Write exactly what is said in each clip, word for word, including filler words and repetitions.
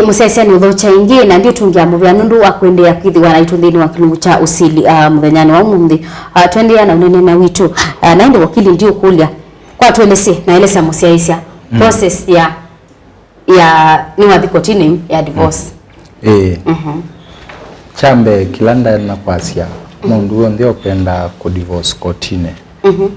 Mũsyaĩĩsya nĩ ũthokya ĩngĩ, na ndiũtũngĩa mũvea nũndũ wa kũendeea kwĩthĩwa naitũ nthĩnĩ wa kĩlungu kya ũsili, ah, mũthenyanĩ wa ũmũnthĩ. Ah, tũendeea na ũneenea witũ. Ah, na ĩndĩ wakili, ndiũkũlya, kwa tũelesye na elesya mũsyaĩĩsya, mm, process ya, ya nĩwathi kotinĩ ya divorce. Mm. Ĩĩ. Mhm. Kya mbee kĩla ndaenda kwasya, mũndũ w'onthe ũkwenda kũ divorce kotinĩ, mhm,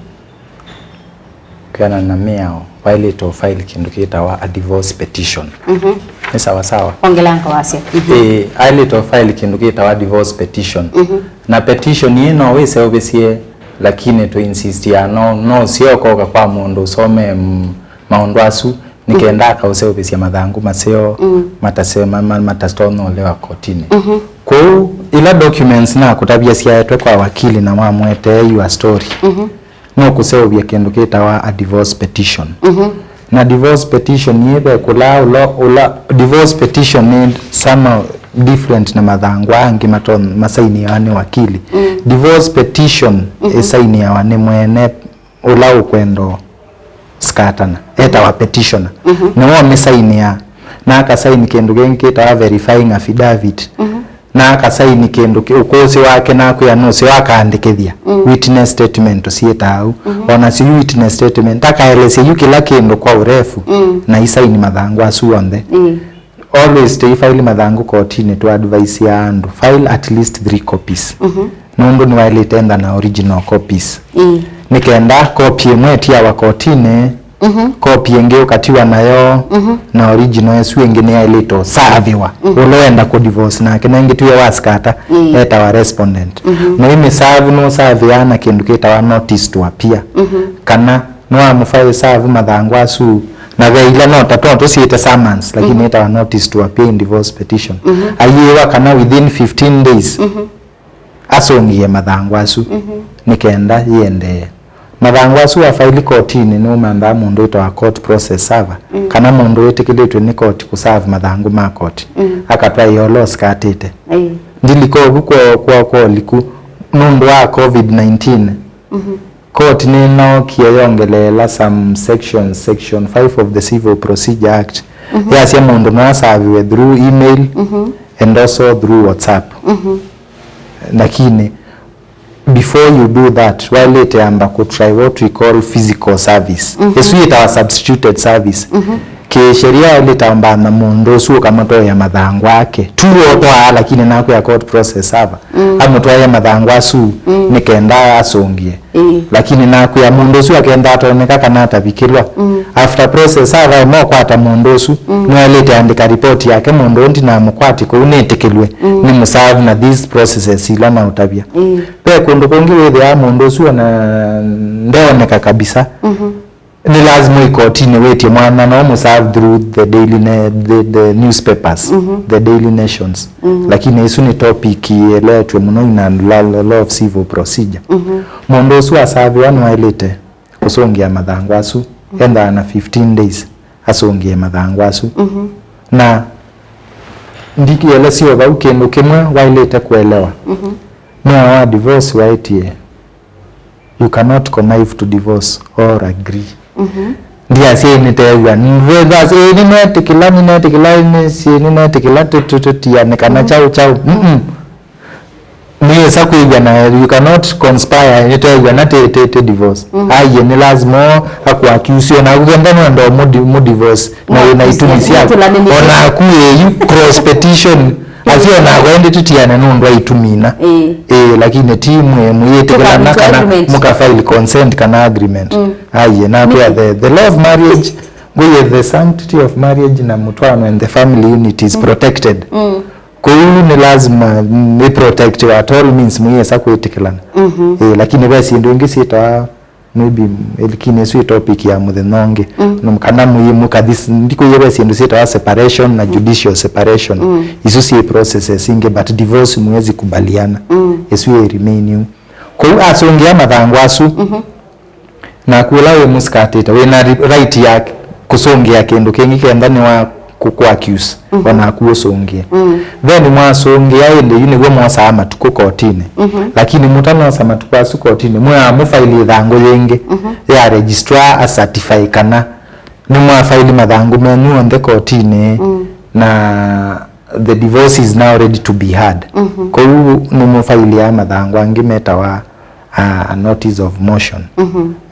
kwĩanana na mĩao, waĩlĩte ũ file kĩndũ kĩtawa a divorce petition. Mhm. Nĩ sawa sawa? Ongelanga wasya. Mhm. Ĩĩ, aĩlĩte ũ file kĩndũ kĩtawa divorce petition. Mhm. Na petition ĩĩ no wĩseũvĩsye, lakini tũ insistia no, no ũseo ũkoka kwa mũndũ ũsomee, mm, maũndũ asu, nĩ kenda akaũseũvĩsya mathangũ maseo, mm, matase-, ma-, ma-, matatonya ũlewa kotinĩ. Mhm. Kwoou, ila documents nakũtavya syaetwe kwa wakili na wamũetee your story, mhm, nũkũseũvya kĩndũ kĩtawa a divorce petition. Mhm. Na divorce petition yĩ ve kũla ũla, ũla divorce petition nĩ some different na mathangũ aa angĩ mato-, masainiawa nĩ wakili. Mm. Divorce petition, mhm, ĩsainiawa nĩ mwene ũla ũkwenda ũsikatana, etawa petitioner. Mhm. Nĩwe ũmĩsainĩa, na akasaini kĩndũ kĩngĩ kĩtawa verifying affidavit. Mhm. Na akasaini kĩndũ kĩ-, ũkũsĩ wake nakwĩa nũseo akaandĩkĩthya. Mm. Witness statement tũsyĩtaa au. Mhm. Ona syo yu witness statement, akaelesya yu kĩla kĩndũ kwa ũrefu, mm, na isaini mathangũ asu onthe. Mm. Always tũifaili mathangũ kotinĩ, tũ adviseaa andũ, file at least three copies. Mhm. Nũndũ nĩwaĩlĩte enda na original copies. Ĩĩ. Nĩ kenda copy ĩmwe ĩtiawa kotinĩ, mhm, copy ĩngĩ ũkatiwa nayo, mhm, na original ĩsu ĩngĩ nĩyaĩlĩte ũsavĩwa. Mhm. Ũla ũenda kũ divorce nake, na ĩngĩ tiwe wasikata, ĩĩ, etawa respondent. Mhm. Na ĩmĩsavu nũsavĩaa na kĩndũ kĩtawa notice to appear. Mhm. Kana nĩwamũfaĩsavu mathangũ asu, na ve ila no ta to tũsyĩte summons, lakini, mhm, ĩtawa notice to appear in divorce petition. Mhm. Ayĩwa kana within fifteen days, mhm, asũngĩe mathangũ asu, mhm, nĩ kenda yĩendee. Mathangũ asu wafaili kotinĩ nũmanthaa mũndũ wĩtawa court process server, mm, kana mũndũ wĩtĩkĩlĩtw'e nĩ koti kũserve mathangũ ma koti, mm, akatwaĩa ũla ũsikatĩte. Ĩĩ. Ndilika ũvu kwa, kwa, kwa ũliku nũndũ wa covid nineteen. Mhm. Court nĩnookie yongeleela some sections, section five of the Civil Procedure Act, mhm, yasya mũndũ no asaviwe through email, mhm, and also through WhatsApp. Mhm. Lakini before you do that, waĩlĩte amba kũ try what we call physical service. Mhm. Ĩsu yĩtawa substituted service. Mhm. Kĩsheria waĩlĩte amba na mũndũ ũsu ũkamũtwaĩa mathangũ ake. Tu ũtwaa, lakini nakwĩa court process server, mm, amũtwaĩe mathangũ asu, mm, nĩ kenda asũngĩe. Ĩĩ. Lakini nakwĩa mũndũ ũsu akenda atoneka kana atavikĩlwa. Mm. After process server ĩmokwata mũndũ ũsu, mm, nĩwaĩlĩte andĩka report yake mũndũ ũũ ndinamũkwati kũu nĩtĩkĩlwe, mm, nĩ mũserve na these processes ila naũtavya. Ĩĩ. Ve kũndũ kũngĩ wĩthĩaa mũndũ ũsu ona ndeoneka kabisa. Mhm. Nĩ lazima ũi kotinĩ wĩtye mwana no mũserve through the daily ne-, the, the newspapers, mhm, the daily nations. Mhm. Lakini ĩsu nĩ topic ĩeleetw'e mũno in a lo-, lo-, law of civil procedure. Mhm. Mũndũ ũsu asavĩwa nĩwaĩlĩte kũsũngĩa mathangũ asu, mhm, endaa na fifteen days asũngĩe mathangũ asu. Mhm. Na ndikielesya o vau kĩndũ kĩmwe waĩlĩte kũelewa. Mhm. Mĩao wa divorce waĩtye, you cannot connive to divorce or agree. Mhm. Ndiasya nĩteew'a. Nĩnetĩkĩla, nĩnetĩkĩla, nĩsĩ nĩnetĩkĩla tũ-, tũ-, tũtiane kana, mhm, kyaũ, kyaũ. Mm-mm. Nĩyĩsa kwĩw'ana, you cannot conspire, nĩteew'ana tĩ, tĩ, tĩ divorce. Mhm. Aiye, nĩ lazima akũaccuse, o naku kenda nũenda ũmũ di-, mũ divorce, na wĩ na itumi syaku. Ona aku ĩyu, cross petition, asio nakwa ĩndĩ tũtiane nũndũ wa itumi ina. Ĩĩ. Ĩĩ, lakini ti mwĩ, mwĩyĩtĩkĩlana kana mũka file consent kana agreement. Mm. Aiye, nakwĩa the, the law of marriage, ngũye the sanctity of marriage na mũtwaano and the family unit is, mm, protected. Mm. Kũu nĩ lazima, mm, ĩ protected at all means mũyĩsa kwĩtĩkĩlana. Mhm. Ĩĩ, lakini ve syĩndũ ingĩ syĩtawa maybe, mm, lakini ĩsu ĩ topic ya mũthenya ũngĩ. Mm. No, kana mũyĩ mũkathi s-, ndikũie ve syĩndũ syĩtawa separation na, mm, judicial separation. Mm. Isu syĩ processes ingĩ, but divorce mwezi kubaliana. Mm. Ĩsu ĩ remain yu. Kũu asũngĩa mathangũ asu. Mhm. Naku ũla wĩ mũsikatĩte, wĩ na ri-, right ya kũsũngĩa kĩndũ kĩngĩ kenda nĩ wa kũ-, kũ accuse, mhm, o naku ũsũngĩe. Mm. Then mwasũngĩa ĩndĩ yu nĩw'o mwosaa matukũ kotinĩ. Mhm. Lakini mũtanosa matukũ asu kotinĩ, mwĩaa mũfaili ĩthangũ yĩngĩ, mhm, ya registrar a certify kana nĩmwafaili mathangũ menyu onthe kotinĩ, mm, Na the divorce is now ready to be heard. Kwoou nĩmũfailĩaa mathangũ angĩ metawa uh, a notice of motion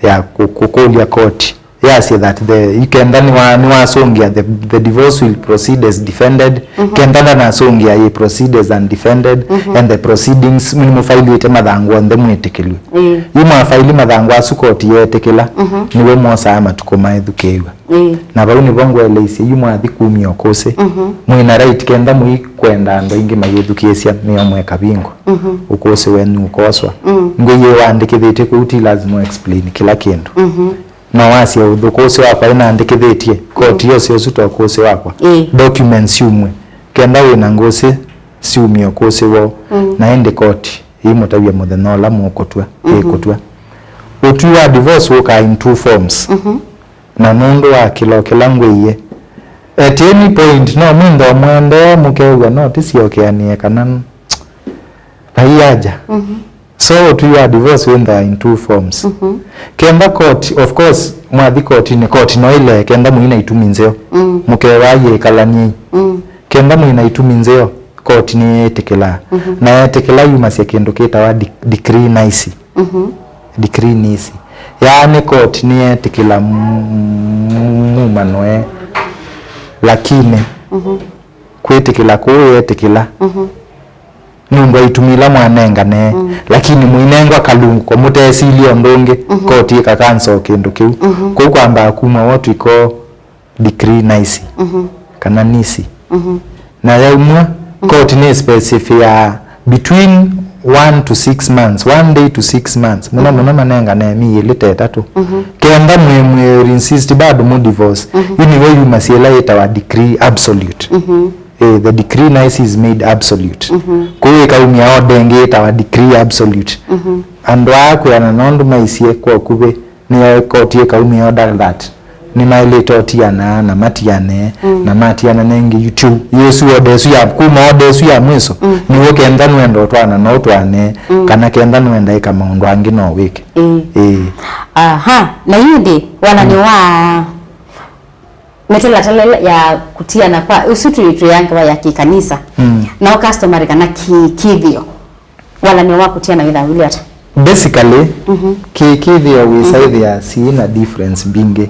ya kũ- kũkũlya koti yasye that the kenda nĩwa- nĩwasũngĩa the, the divorce will proceed as defended, kenda ndanasũngĩa, it proceed as undefended, and the proceedings, nĩmũfailĩte mathangũ onthe mwĩtĩkĩlw'e. Ĩĩ. Yu mwafaili mathangũ asu koti yeetĩkĩla, nĩw'o mwosaa matukũ maĩthukĩĩw'a. Ĩĩ. Na vau nĩvo ngũeleisye, yu mwathi kumya ũkũsĩ, mwĩ na right kenda mũikwenda andũ aingĩ mayĩthukĩĩsya, nĩo mweka vingwa. Ũkũsĩ wenyu ũkoswa. Ngwĩie waandĩkĩthĩtye kũu, ti lazima ũ explain kĩla kĩndũ. No wasye ũthũ, ũkũsĩ wakwa ĩnaandĩkĩthĩtye, koti yose ũsu ta ũkũsĩ wakwa. Ĩĩ. Documents syumw'e, kenda wĩ na ngũsĩ syumye ũkũsĩ woo. Na ĩndĩ koti ĩimũtavya mũthenya ũla mũkũtw'a, ĩkũtw'a. Ũtwi wa divorce wũkaa in two forms. Na nũndũ wa kĩlo kĩla ngwĩie, at any point no mwĩnthe mũendee mũkew'a no tĩsyokeanĩe kana n- vai aja. So ũtwi wa divorce wĩnthaa in two forms. Kenda court, of course, mwathi kotinĩ, koti no ĩlee kenda mwĩ na itumi nzeo. Mũkewa yĩkalany'ei. Kenda mwĩ na itumi nzeo, koti nĩyĩtĩkĩlaa. Na yetĩkĩla yumasya kĩndũ kĩtawa de- decree nisi. Decree nisi. Yaani koti nĩyetĩkĩla m- m- mumanoe, lakini kwĩtĩkĩla kũu yetĩkĩla nũndũ wa itumi ila mwanengane, lakini mũinengwa kalunguko mũtesilye ũndũ ũngĩ, koti ĩka cancel kĩndũ kĩu. Kũu kwambaa kumwa what we call decree nisi, kana nisi. Na yaumw'a, koti nĩ specify between one to six months, one day to six months, mũno mũno manengane mĩĩ ĩlĩ ta ĩtatũ. Kenda mwĩ mwĩ insist bado mu divorce, yu nĩw'o yumasya ĩla yĩtawa decree absolute. Eh, the decree nisi is made absolute. Kũu ĩkaumya order ĩngĩ yĩtawa decree absolute. Andũ aa kwĩana nondũ maisye kwa ũkuvĩ, nĩyo koti ĩkaumya order that nĩmaĩlĩte ũtiana na matiane, na matiana nengĩ YouTube. Yĩsu order ĩsu ya, kuma order ĩsu ya mwiso, nĩw'o kenda nũenda ũtwana no ũtwane, kana kenda nũenda ĩka maũndũ angĩ no wĩke. Ĩĩ. Ĩĩ. Aha, na yu ĩndĩ walany'o wa mĩtalatala ya kũtiana kwa ũsu twĩ twĩangawa ya kĩkanisa, na customary kana kĩ- kĩthĩo, walany'o wa kũtiana wĩthaa ũilye ata? Basically, kĩ- kĩthĩo wĩsaĩthĩa syĩ na difference mbingĩ,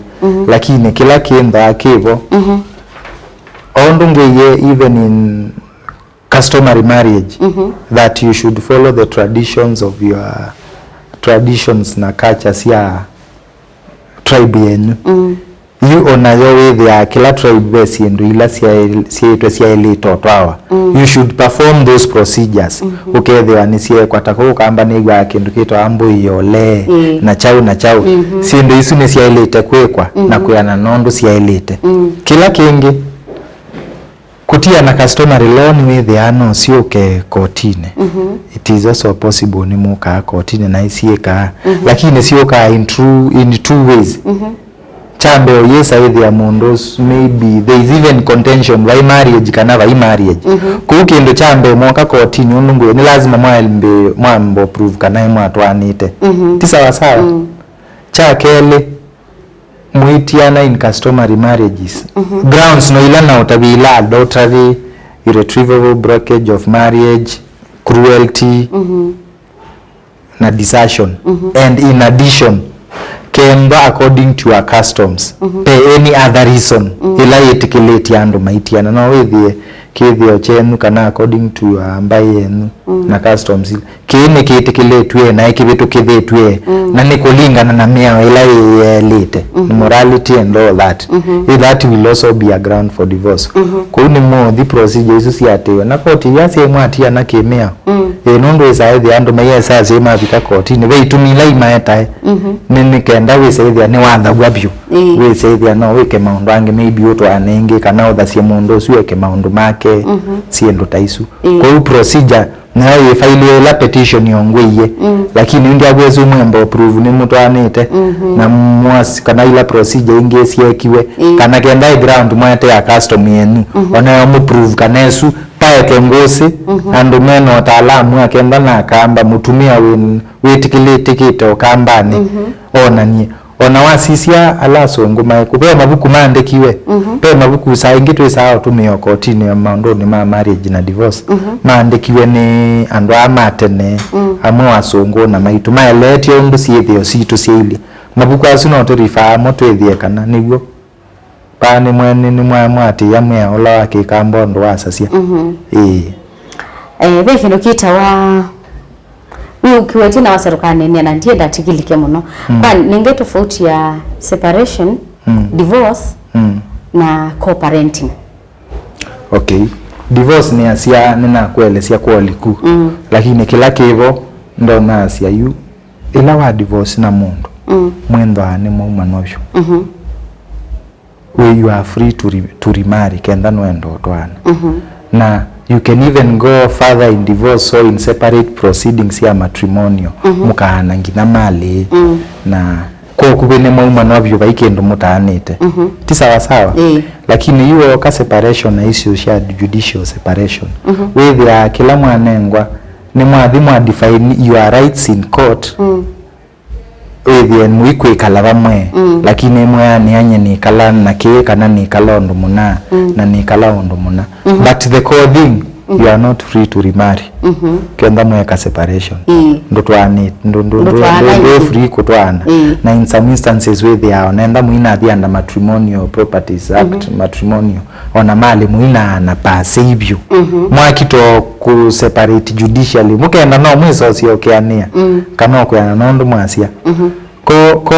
lakini kĩla kĩnthaa kĩvo, o ũndũ ngwĩie, even in customary marriage, that you should follow the traditions of your traditions na culture sya tribe yenyu. Yu onayo wĩthĩaa kĩla tribe ve syĩndũ ila syaĩ- syaĩtwe syaĩlĩte ũtwawa. You should perform those procedures. Ũkethĩwa nĩsyeekwa ta kũu Ũkamba nĩw'aa kĩndũ kĩtawa mbũi yole, na kyaũ na kyaũ. Syĩndũ isu nĩsyaĩlĩte kwĩkwa na kwĩana nondũ syaĩlĩte. Kĩla kĩngĩ, kũtiana customary law nĩwĩthĩaa no syũke kotinĩ. It is also possible nĩmũkaa kotinĩ na isyĩkaa. Lakini syũkaa in two, in two ways. Kya mbee, ũyĩsa ĩthĩa mũndũ ũsu, maybe there is even contention vai marriage kana vai marriage. Kũu kĩndũ kya mbee mwoka kotinĩ, ũndũ ngwĩe, nĩ lazima mwambe, mwambe prove kana mwatwaanĩte. Ti sawa sawa? Kya kelĩ, mũitiana in customary marriages. Grounds no ila na ũtavĩ ila adultery, irretrievable breakage of marriage, cruelty, na desertion. And in addition, kenda according to our customs, pe any other reason ila yĩtĩkĩlĩtye andũ maitiana. No wĩthĩe kĩthĩo kyenyu kana according to your mbaĩ yenyu na customs ila. Kĩĩ nĩkĩtĩkĩlĩtw'e na nĩkĩvĩtũkĩthĩtw'e, na nĩ kũlingana na mĩao ĩla yĩelĩte, morality and all that. Ĩ, that will also be a ground for divorce. Kũu nĩmũũthi procedure isu siatĩĩwe na koti ila syĩ mwatiana kĩmĩao. Ĩ, nũndũ ĩsaĩthĩa andũ maiesa asyai mavika kotinĩ, ve itumi ila imaetae. Nĩ, nĩ kenda wĩsaĩthĩa nĩwathaw'a vyũ. Wĩsaĩthĩa no wĩke maũndũ angĩ, maybe ũtwaane ĩngĩ, kana ũthasye mũndũ ũsu eke maũndũ make, syĩndũ ta isu. Kũu procedure nayo yĩfailĩwe ĩla petition yongwĩie, lakini ĩndĩ akwĩsĩ mwemba prove nĩmũtwaanĩte, na mwas-, kana ila procedure ingĩ syeekiwe, kana kenda ĩ ground mwaete ya custom yenyu, onayo mũ prove kana ĩsu paetwe ngũsĩ, andũ mena ũtaalamu akenda na akamba, mũtumĩa wĩ-, wĩtĩkĩlĩtĩkĩte ũkambanĩ, onanie. Ona wasisya ala asũngũ maĩ kũ, ve mavuku maandĩkiwe. Mhm. Ve mavuku saa ingĩ twĩsaa ũtũmĩo kotinĩ maũndũnĩ ma marriage na divorce. Mhm. Maandĩkiwe nĩ andũ aa ma tene, mm, amwe asũngũ na maitũ maeleetye ũndũ syĩthĩo sitũ syailye. Mavuku asu no tũrifaa mo twĩthĩe kana nĩw'o. Vaa nĩ mwe-, nĩ, nĩ mwa-, mwatĩĩa mwĩa ũla wa kĩkamba ũndũ wasasya. Mhm. Ĩĩ. Eh, ve kĩndũ kĩtawa, nĩ ũkiwetye na wasa tũkaneenea na ndienda tikilike mũno. Mm. Kwa nenge tofauti ya separation, mm, divorce, mm, na co-parenting. Okay. Divorce nĩ asya, nĩnakũelesya kwa ũliku. Mm. Lakini kĩla kĩvo ndonasya yu, ĩla wa divorce na mũndũ, mm, mwĩnthwaa nĩ mwaumano vyũ. Mhm. We, you are free to re-, to remarry kenda nũenda ũtwaana. Mhm. Na you can even go further in divorce or in separate proceedings ya matrimonial. Mhm. Mũkaana nginya malĩ. Mm. Na kwa ũkuvĩ nĩ mwaumano vyũ, vai kĩndũ mũtaanĩte. Mhm. Ti sawa sawa? Ĩĩ. Lakini yu woka separation na issues sya judicial separation. Mhm. Wĩthĩaa kĩla mwanengwa nĩ mwathi mwa define your rights in court. Mm. Wĩthĩe mũikwĩkala vamwe, mm, lakini mwĩanĩa, nyie nĩkala na kĩĩ, kana nĩkala ũndũ mũna, mm, na nĩkala ũndũ mũna. Mhm. But the core thing, mm, you are not free to remarry. Mhm. Kenda mweka separation. Ĩĩ. Ndũtwaanĩ-, ndũ-, ndũ-, ndũ-, ndũ-, ndũ free kũtwaana. Ĩĩ. Na in some instances wĩthĩaa onenda mũinathi under matrimonial properties act, mhm, matrimonial, ona malĩ mũinaana per se vyũ. Mhm. Mwakita kũ separate judicially, mũkenda no mwĩsosyokeanĩa, mm, kana ũkwĩana na ũndũ mwasya. Mhm. Ko, ko,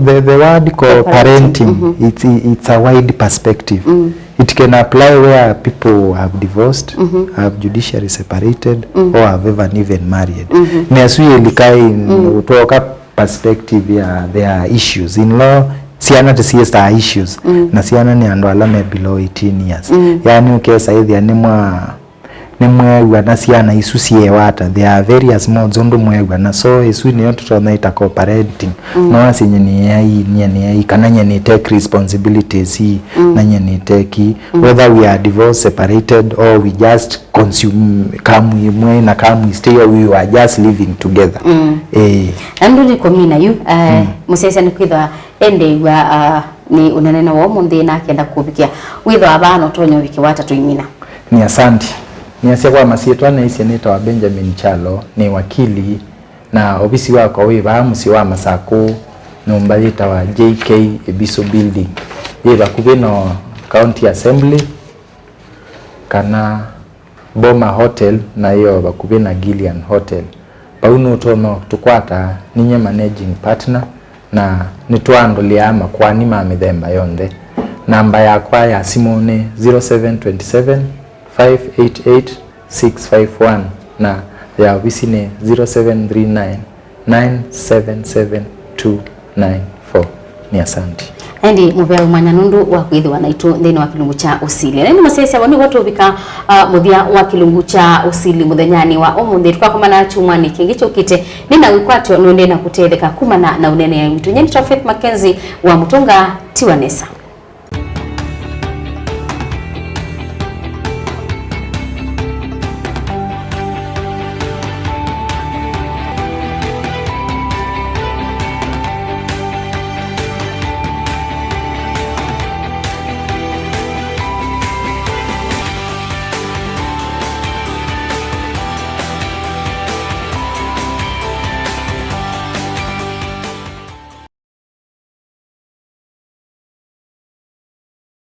the, the word co-parenting, co-parenting, mhm, it's, it's a wide perspective. Mm. It can apply where people have divorced, mhm, have judicially separated, mm, or have even, even married. Mhm. Nĩ asu yĩlika in, mm, ũtwoka perspective ya their issues. In law, syana ti sister issues. Mm. Na syana nĩ andũ ala me below eighteen years. Mm. Yaani ũkesa ĩthĩa nĩ mwa nĩmweew'a na syana isu syĩewa ata. There are various modes ũndũ mweew'a na, so ĩsu nĩyo tũtonya ĩta co-parenting. Mm. No asye nyie nĩ ai, nyie nĩ ai, kana nyie nĩ take responsibilities ii, mm, na nyie nĩ take ii. Mm. Whether we are divorced, separated, or we just consume kamu imwe na kamu stay, or we are just living together. Mm. Eh. Na ndũ nĩ kũmina yu, eh, mm, mũsyaĩĩsya nĩ kwĩthwa endeew'a, ah, nĩ ũneenany'a wa ũmũnthĩ na akenda kũvikĩa. Wĩthwa vaa no tũtonya ũvikĩwa ata tũimina? Nĩ asanti. Nĩasya kwa masyĩtwa, nĩsĩ nĩtawa Benjamin Kyalo, nĩ wakili, na ovisi wakwa wĩ vaa mũsyĩ wa Masakũ, nyũmba yĩtawa J K Ebisu Building. Yĩ vakuvĩ na County Assembly, kana Boma Hotel, na yĩ o vakuvĩ na Gillian Hotel. Vau nũtonya tũkwata, ninyie managing partner, na nĩtwaandũlĩaa makoani ma mĩthemba yonthe. Namba yakwa ya simũ nĩ zero seven twenty seven, five eight eight, six five one, na ya ovisi nĩ zero seven three nine, nine seven seven two nine four. Nĩ asanti. Ĩndĩ mũvea mwanya nũndũ wa kwĩthĩwa naitũ nthĩnĩ wa kĩlungu kya ũsili. Na ĩndĩ mũsyaĩĩsya, vau nĩvo tũvika, ah, mũthya wa kĩlungu kya ũsili mũthenyanĩ wa ũmũnthĩ. Tũkakomana kyumwanĩ kĩngĩ kyũkĩte. Nĩ na wĩkwatyo nũendee na kũtetheka kumana na ũneeneai witũ. Nyie nĩtawa Faith Mackenzie wa Mũtũnga. Tiwa nesa.